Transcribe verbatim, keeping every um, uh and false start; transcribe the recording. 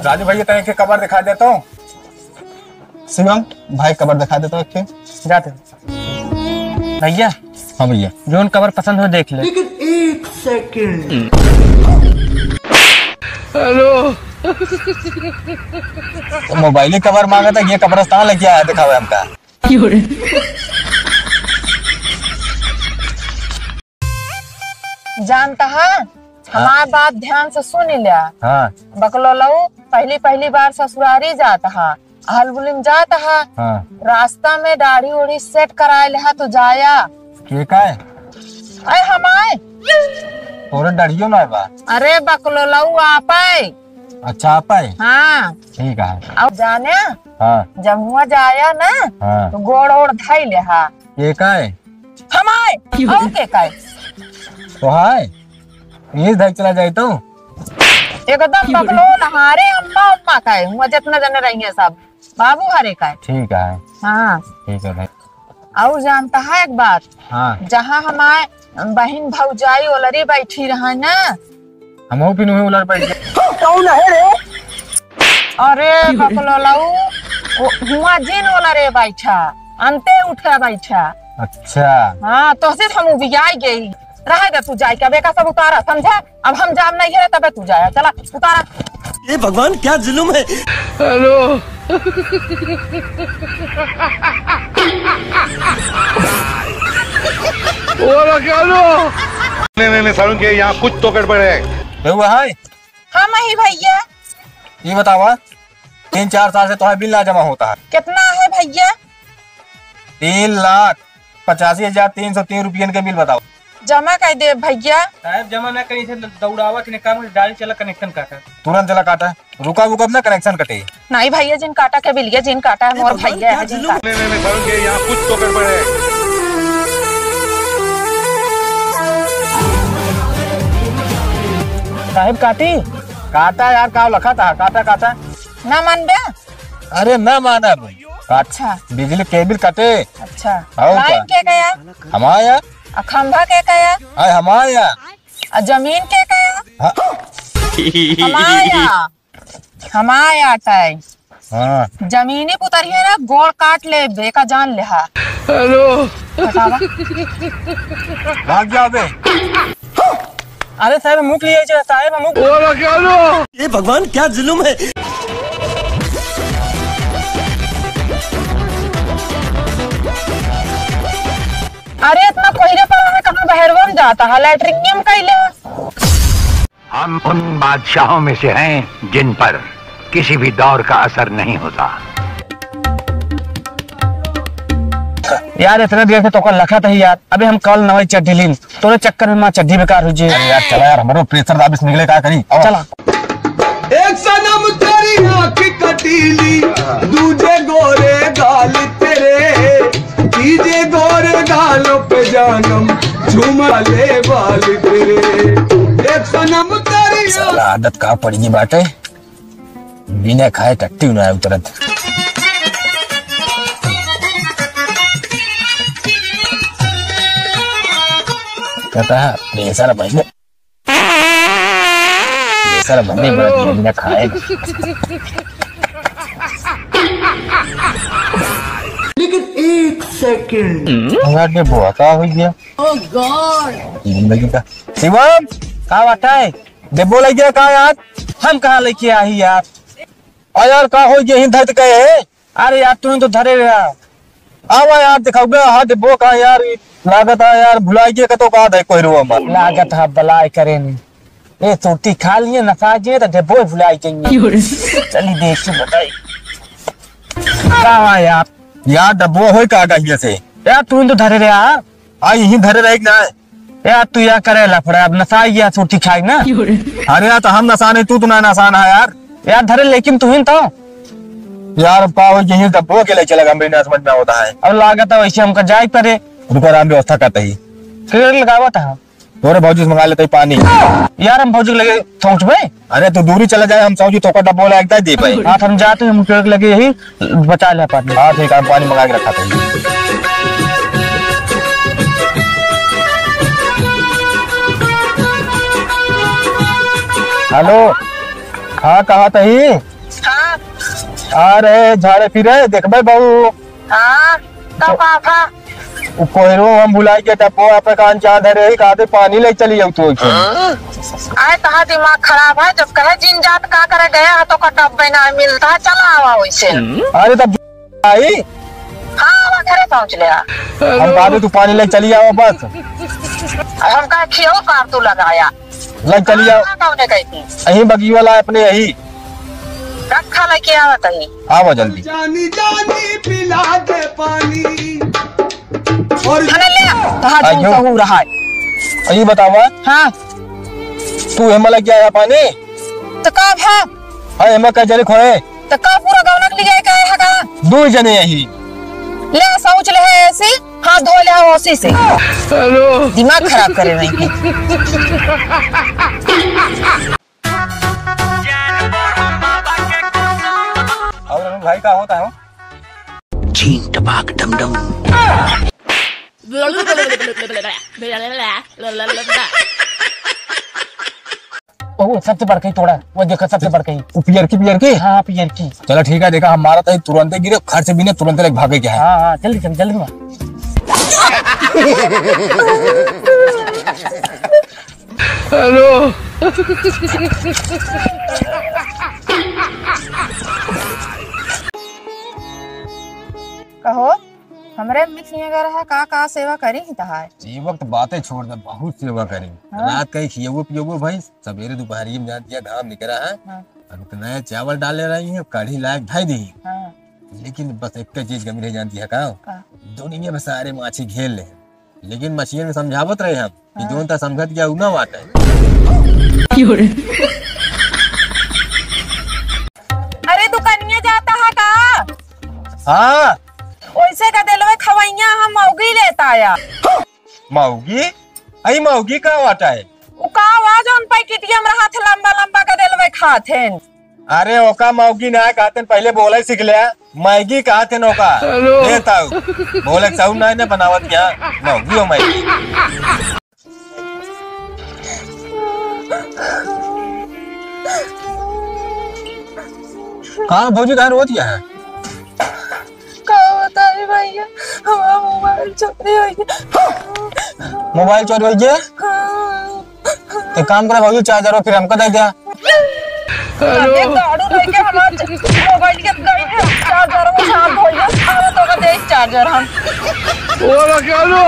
राजू भैया, तैं एक कबर दिखा देता हूँ। शिवम भाई, कबर दिखा देता हूँ एक ठे। जाते। भैया। हाँ भैया। जौन कबर पसंद हो, देख ले। लेकिन एक सेकंड। हेलो। तो मोबाइल कवर मांगा था, ये कब्रिस्तान लेके आया, दिखावे हमका। जानता है, हाँ। हमार बात ध्यान से सुन लिया। हाँ। बकलोलऊ, पहली पहली बार ससुरारी जात हा, हलबुलिम जात हा। हाँ। रास्ता में दाढ़ी उढ़ी सेट कराए लेहा तो जाया। के का है? अरे हमाए। तोरे दाढ़ियो ना बा। अरे बकलोलऊ, आप आए। अच्छा, आप आए? हाँ। ठीक है। अब जाने, हाँ। जब हुआ जाया ना, हाँ। तो गोड़ ओड़ धई लेहा। के का है? हमाए। और के का है? तो हाय। ये धई चला जाए तो। एकदम बकलोल, हमारे अम्मा, अम्मा का है, हुआ जितना जने रही है सब, बाबू हरे का है। ठीक है। हाँ। ठीक है भाई। और जानता है एक बात? हाँ। जहाँ हमारे बहिन भौजाई ओलरी बैठी रहा ना, हमहू फिर उहे ओलर बैठ गए। कौन है रे? अरे बकलोलऊ, हुआ जिन ओलरे बैठा, अंते उठे बैठा। अच्छा। हाँ, तोहसे हम उबियाई गई। रहे दे तू जाए के, अब एका सब उतारा, समझा? अब हम जाम नहीं है, तबे तू जाया। चला, उतारा। हे भगवान, क्या जुल्म है। हेलो। नहीं, नहीं, नहीं, सारुण के यहाँ कुछ तो गड़बड़ है। रहुआ है? हाँ, मैं ही भैया। ये बतावा, तीन चार साल से तोहार बिल ना जमा होता है। कितना है भैया? तीन लाख पचासी हजार तीन सौ तीन रुपयन के बिल बताओ। जमा कर दे भैया। साहब, जमा ना करी, इसे दौड़ावा के काम, डाल चला कनेक्शन काटा। तुरंत चला काटा। रुका, रुका, अपना कनेक्शन कटे। नहीं भैया, जिन काटा के बिलिया, जिन काटा है मोर भैया है, जिन काटा। नहीं, नहीं, नहीं, सारुण के यहाँ कुछ तो गड़बड़ है। साहब काटी? काटा यार, का लखा था? काटा, काटा। ना मानबे? अरे ना मानब। अच्छा। बिजली केबिल कटे। अच्छा। और लाइन का? के गया? हमारा। आ खंभा के गया? अरे हमारा। आ जमीन के गया? हाँ। हमारा। हमारा टाइम। हाँ। जमीनी पुतरिया ना, गोड़ काट ले, बेका जान ले हा। हेलो। बतावा। भाग जाओ बे। अरे साहब, मुख लिए छे, साहब, मुख। ये भगवान, क्या जुल्म है। अरे, इतना कोहरे पर हमें कहाँ बहरवा में जाता है, लैट्रिनियम कैले। हम उन बादशाहों में से हैं जिन पर किसी भी दौर का असर नहीं होता। यार, इतने देर से तोका लखत ही यार। अबे हम कल नवाई चड्ढी लीन, तोरे चक्कर में माँ चड्ढी बेकार हो जे। अरे यार, चला यार, हमरो प्रेशर दाबिश निकले, का करी? आओ। चला। एक सनम तेरी आँख कटीली, दूजे गोरे गाल तेरे, तीजे गोरे गालों पे जानम, झूमा ले बाल तेरे। एक सनम तेरी साला आदत का पड़ गई बाटे, बिना खाए टट्टी ना उतरत। कहता है, प्रेशर बढ़ गया। प्रेशर बढ़ने पर बिना खाए। लेकिन एक सेकंड। हमारे बोआ का हो गया? Oh God! जिंदगी का। शिवम, का बात है? डेब्बो लग गया का यार? हम कहाँ लेके आई यार? आ यार, का हो गया? यहीं धर के है। अरे यार, तू ही तो धरे रहा। आवा यार, दिखाओगे? हाँ, डेब्बो का यार, लागत है यार, भुलाई गया का तो का है कोई रुआ में। लागत है बलाई करे नहीं। ए, सुरती खा लिए, नसा गए, तो डेब्बो भुलाई गई। चली देख के बताई। का है यार? यार, डेब्बो होई का गहिया से? यार, तू ही तो धरे रहा। आ, यहीं धरे रहे कि ना? यार, तू या करे लफड़ा, अब नसाई या सूती खाई ना। अरे यार, तो हम नसा नहीं, तू तो ना नसान है यार। यार, धरे लेकिन तू ही तो। यार, अब का हो, यहीं डब्बो के ले चला, हमरे ना समझ में होता है। अब लागत है वैसे हमका जाए पड़े। रुको, आराम व्यवस्था करते ही। फिर लगावत है। तोरे भौजी से मंगा लेते ही पानी। यार, हम भौजी के लगे पहुँचबे। अरे, तू दूरी चला जाए, हम सौजी तोका डब्बो ला एक दे भाई। हाँ, तो हम जाते हैं, हम पेड़ के लगे यही बचा ले पानी। हाँ, ठीक है, हम पानी मंगा के रखा था। हेलो, हाँ, कहा तही? आ रहे झाड़े फिरे, देखबे बहू। हाँ, तो का भा? उ कोहरो हम भुलाई के डब्बो आप कान चाँद धरे ही, कहते पानी ले चली जाऊ तू। आए, तहा दिमाग खराब है, जब कहे जिन जात का करे गया है, तो का डब्बे ना मिलता है, चला आवा वैसे। अरे तब आई। हाँ, आवा घरे पहुँच ले आ। हम कहते तू पानी ले चली आवा बस। अब हम कहे खियो कार तू लगाया। लग चली जाओ। कहाँ कौने गई थी? यही बगी वाला अपने यही। रखा लेके आवत ही। आवा जल्दी। जानी जानी पिला दे पानी। और खाना ले आ। कहाँ आ, जौन क्यों? कहू रहा है। यही बतावा। हाँ। तू हेमा लग गया है पानी? तो का भा? हाँ, हेमा का जरे खोए। तो का पूरा गौनक ले जाए का है का? दो जने यही। ले सोच ले है ऐसी। हाथ धो ले ओसी से। हेलो। दिमाग खराब करे नहीं के। और अरुण भाई का होता है? छीन टपाक डम डम। ओ, सबसे बड़कई तोड़ा, वो देखो, सबसे बड़कई। वो पियर की, पियर की? हाँ, पियर की। चलो ठीक है, देखा, हमारा तो तुरंते गिरे, घर से भी नहीं, तुरंते लेके भागे क्या है? हाँ, हाँ, जल्दी, जल्दी, जल्दी मार। हेलो। कहो, हमरे मिखिया घर है, का, का सेवा करी ही तहार? सेवा के तो बातें छोड़ दे, बहुत सेवा करी। हाँ। रात का ही खियबो पियबो भाई, सवेरे दोपहरिये में जान दिया घाम निकरा है। हाँ। अब इतना चावल डाले रही है, कढ़ी लायक ढाई दी। हाँ। लेकिन बस एक चीज कमी रह जाती है का? का? दुनिया में सारे माछी घेर ले, लेकिन मछियन के समझावत रहे हम कि हाँ। जौन ता समझत गया उ ना बाटे। अरे दुकनिया जाता है का? हाँ। ओइसे का दिलवे खवैया हम मौगी लेता आया। मौगी? अई मौगी का वाटा है? उ का वा जौन पैकेटिया में रहत है लंबा लंबा का दिलवे खात हैं? अरे ओका मौगी ना कहते हैं, पहले बोले सीख ले। मैगी कहते हैं ओका। हेलो। देता हूँ। बोले चाहू ना, ना बनावत क्या? मौगी हो मैगी। हाँ भौजी, कहाँ रोत क्या है? का बताई भैया, हमारा मोबाइल चोरी हो गया। मोबाइल चोरी हो गया? हाँ। एक काम करा भौजी, चार्जर फिर हमको दे दिया। अरे दारू लेके हमार च-, मोबाइल के दे दे, चार्जर में साथ हो गया। अब तो का दे चार्जर हम। ओरा क्या लो?